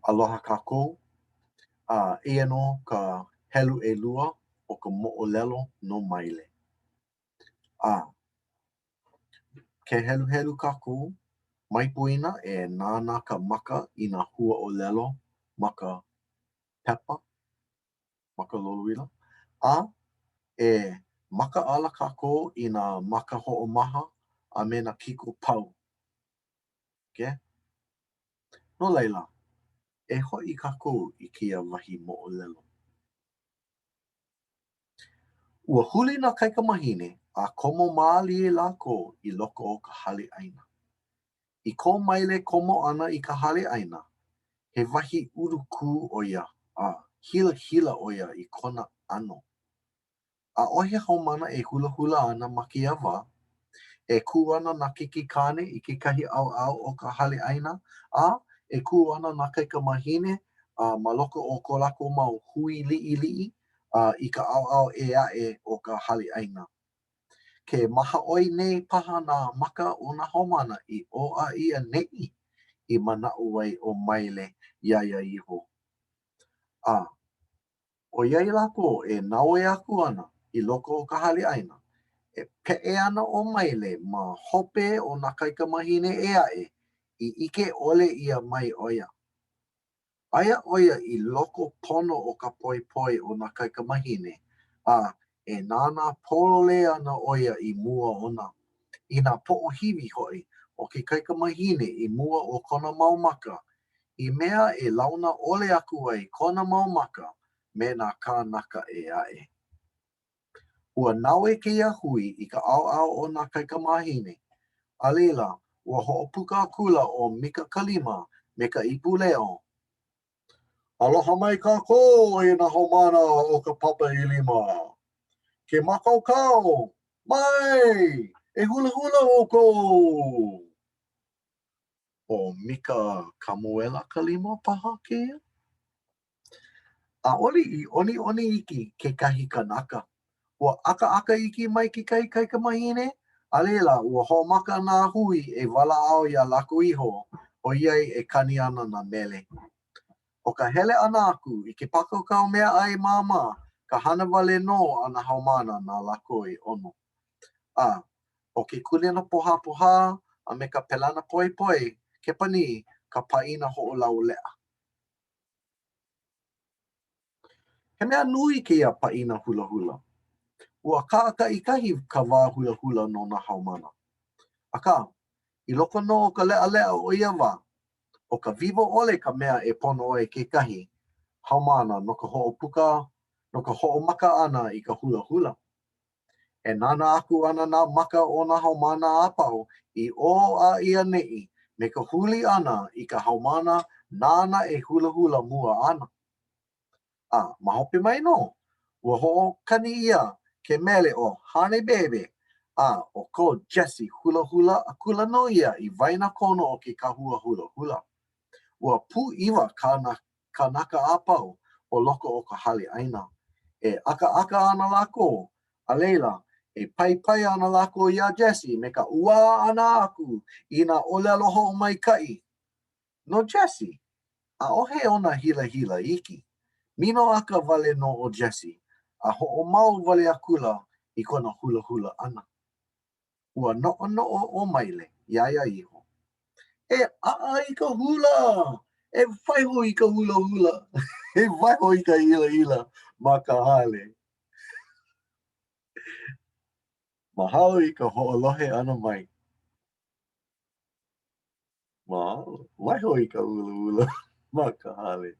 Aloha kākou. A eia nō ka helu ʻelua o ka moʻolelo no Maile. A ke heluhelu kākou, mai poina e nānā ka maka i nā huaʻōlelo ma ka pepa, ma ka lolouila, a e makaʻala kākou i nā maka hoʻomaha a me nā kiko pau. Okay? No laila, e hoʻi kākou i kēia wahi moʻolelo. Ua huli nā kaikamāhine a komo mālie lākou i loko o ka hale ʻaina. I ko Maile komo ʻana i ka hale ʻaina, he wahi ulukū ʻo ia a hilahila ʻo ia i kona ʻano. ʻAʻohe haumāna e hulahula ana ma kēia wā. E kū ana nā keiki kāne i kekahi ʻaoʻao o ka hale ʻaina, a e kū ana nā kaikamāhine ma loko o ko lākou mau hui liʻiliʻi i ka ʻaoʻao ʻē aʻe o ka hale ʻaina. Ke mahaʻoi nei paha nā maka o nā haumāna i ʻō a i ʻaneʻi, i manaʻo ai ʻo Maile iā ia iho. A ʻOiai lākou e naue aku ana i loko o ka hale ʻaina, e peʻe ana ʻo Maile ma hope o nā kaikamāhine ʻē aʻe i ʻike ʻole ʻia mai ʻo ia. Aia ʻo ia i loko pono o ka poepoe o nā kaikamāhine, a e nānā pololei ana ʻo ia i mua ona, i nā poʻohiwi hoʻi o ke kaikamahine i mua o kona mau maka, i mea e launa ʻole aku ai kona mau maka me nā kānaka ʻē aʻe. Ua naue kēia hui i ka ʻaoʻao o nā kaikamāhine, a laila, ua hoʻopuka akula ʻo Mika Kalima me ka ipuleo, Aloha mai kākou e nā haumāna o ka papa ʻelima. Ke mākaukau, mai! E hulahula ʻoukou! ʻO Mika Kamuela Kalima paha kēia? ʻAʻole i ʻoniʻoni iki kekahi kanaka. Ua ʻakaʻaka iki mai kekahi kaikamahine, a laila, ua hoʻomaka nā hui e walaʻau iā lākou iho ʻoiai e kani ana nā mele. ʻO ka hele ʻana aku i ke pākaukau meaʻai māmā ka hana wale nō a nā haumāna na lākou i ʻono. A ʻo ke kulina pohāpohā a me ka pelana poepoe Kepanī ka pāʻina hoʻolauleʻa. He mea nui kēia pāʻina hulahula. Ua kākaʻikahi ka wā hulahula no nā haumāna. Akā, i loko nō o ka leʻaleʻa o ia wā, ʻo ka wiwo ʻole ka mea e pono ai kekahi haumāna no ka hoʻopuka, no ka hoʻomaka ʻana i ka hulahula. E nānā aku ana nā maka o nā haumāna a pau i ʻō a i ʻaneʻi me ka huli ʻana i ka haumāna nāna e hulahula mua ana. A ma hope mai nō, ua hoʻokani ʻia ke mele ʻo Hānai Bebe, a ʻo ko Jesse hulahula akula nō ia i waenakonu o ke kahua hulahula. Ua pūʻiwa kā nā kānaka a pau o loko o ka hale ʻaina. E ʻakaʻaka ana lākou, a laila, e paipai ana lākou iā Jesse me ka ʻuā ʻana aku i nā ʻōlelo hoʻomaikaʻi. No Jesse, ʻaʻohe ona hilahila iki. Minoʻaka wale nō ʻo Jesse, a hoʻomau wale akula i kona hulahula ʻana. Ua noʻonoʻo ʻo Maile iā ia iho, E ʻaʻa i ka hula! E waiho i ka hulahula! E waiho i ka hilahila ma ka hale! Mahalo i ka hoʻolohe ʻana mai. Mahalo. Waiho i ka hulahula ma ka hale.